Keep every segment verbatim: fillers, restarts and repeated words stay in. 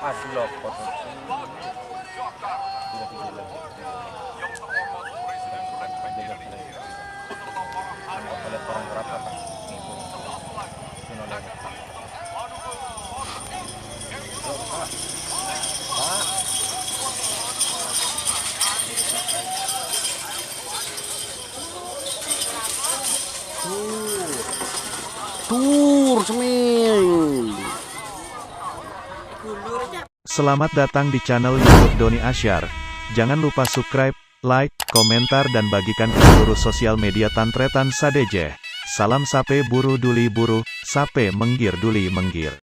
Aduh, lopot. Tur, seming. Selamat datang di channel YouTube Doni Asyar. Jangan lupa subscribe, like, komentar, dan bagikan ke seluruh sosial media Tan-Trètan sadhâjâ. Salam sapè buru duli buru, sapè mèngghir duli mèngghir.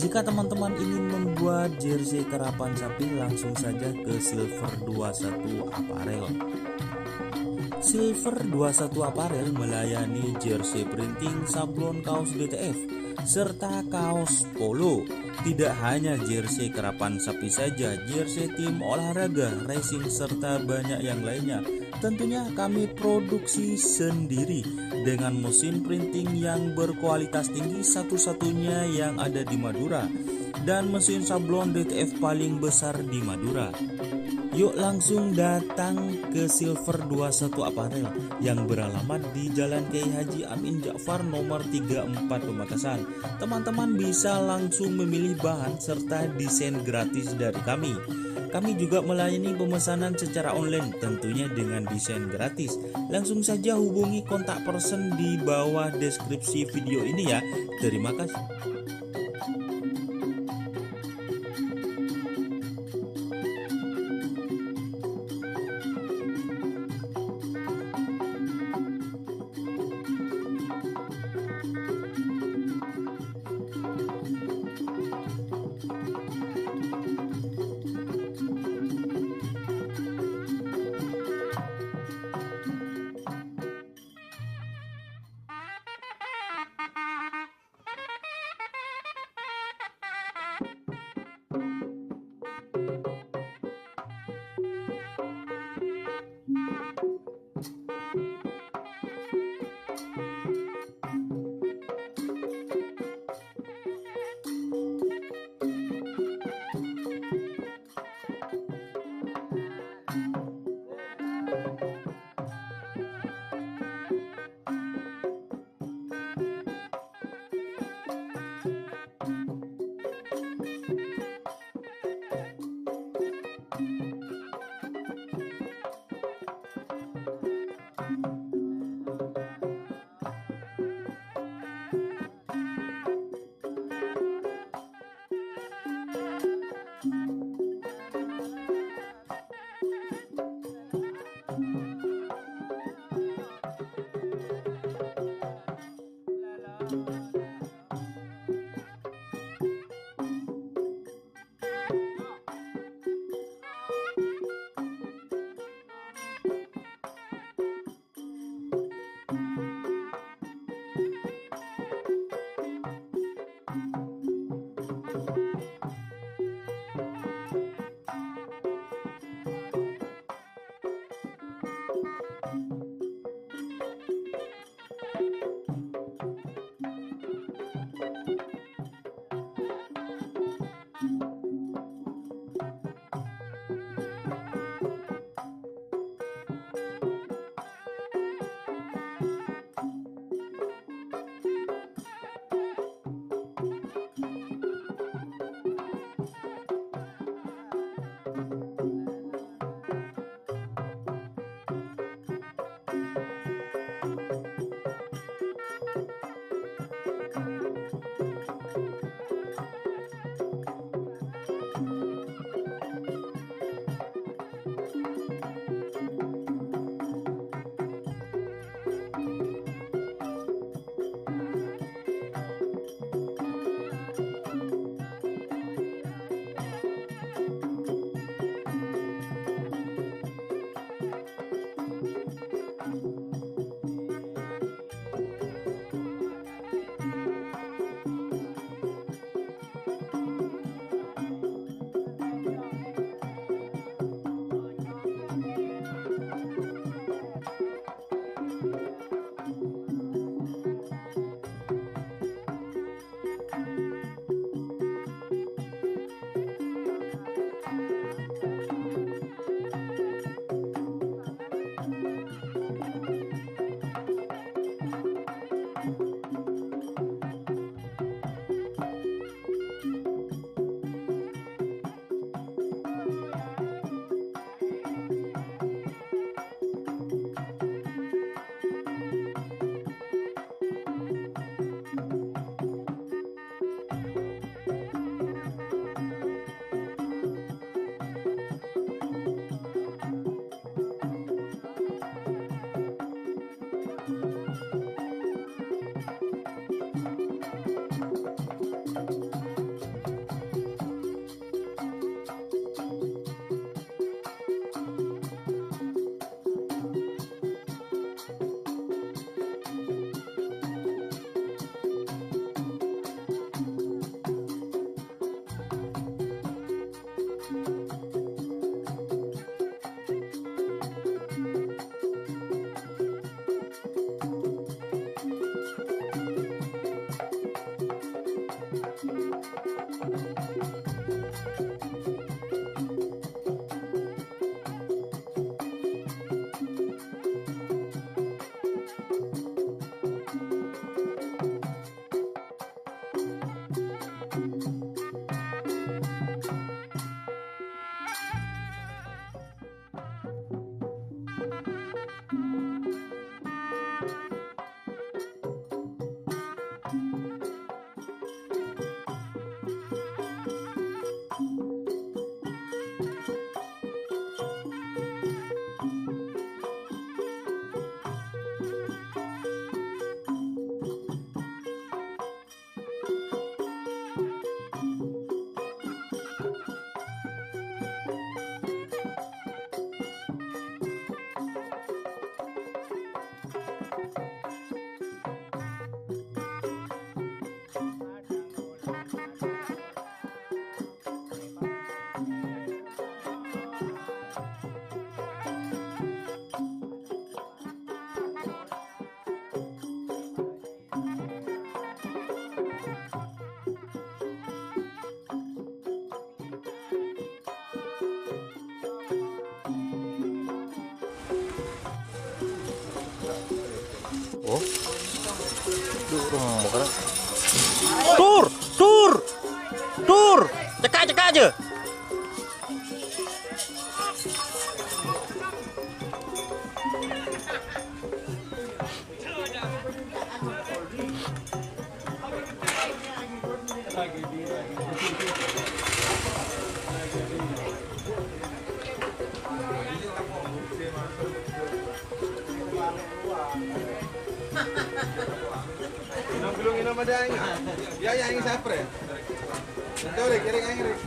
Jika teman-teman ingin membuat jersey karapan sapi, langsung saja ke Silver dua satu Apparel. Silver dua satu Apparel melayani jersey printing, sablon kaos D T F, serta kaos polo. Tidak hanya jersey karapan sapi saja, jersey tim olahraga, racing, serta banyak yang lainnya. Tentunya kami produksi sendiri dengan mesin printing yang berkualitas tinggi, satu-satunya yang ada di Madura, dan mesin sablon D T F paling besar di Madura. Yuk langsung datang ke Silver dua satu Apparel yang beralamat di Jalan Kiai Haji Amin Ja'far nomor tiga empat Pamekasan. Teman-teman bisa langsung memilih bahan serta desain gratis dari kami. Kami juga melayani pemesanan secara online, tentunya dengan desain gratis. Langsung saja hubungi kontak person di bawah deskripsi video ini ya. Terima kasih. Tur, tur, tur. Cekka', cekka' jâ. Nongkrong ini ada aing. Ya, ya, aing sapre. Entar, Rek, Rek, aing, Rek.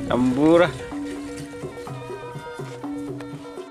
Ambura.